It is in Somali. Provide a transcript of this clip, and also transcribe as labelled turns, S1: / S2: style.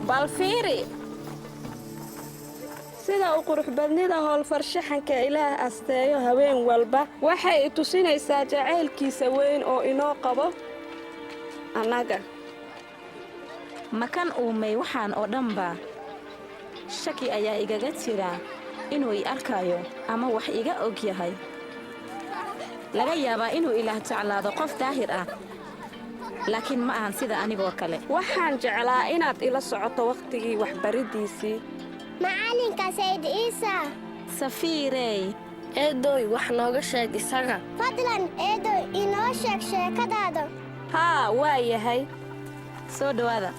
S1: Bal fiiri sida u quruxbadnida howlfarshaxanka Ilaah asteeyo haween walba. Waxay i tusinaysaa jacaylkiisa weyn oo inoo qabo annaga.
S2: Ma kan uumay waxaan oo dhanba? Shaki ayaa igaga jira inuu i arkayo ama wax iga og yahay. Laga yaabaa inuu Ilaah jeclaado qof daahir ah, laakiin ma ahan sida anigoo kale.
S1: Waxaan jeclaa inaad ila socoto wakhtigii waxbariddiisii.
S3: Macallinka Sayid Ciisa.
S2: Safiirey.
S4: Eedoy, wax nooga sheeg isaga.
S3: Fadlan, eedoy, inoo sheeg sheekadaada.
S1: Haa, waa yahay.
S2: Soo dhowaada.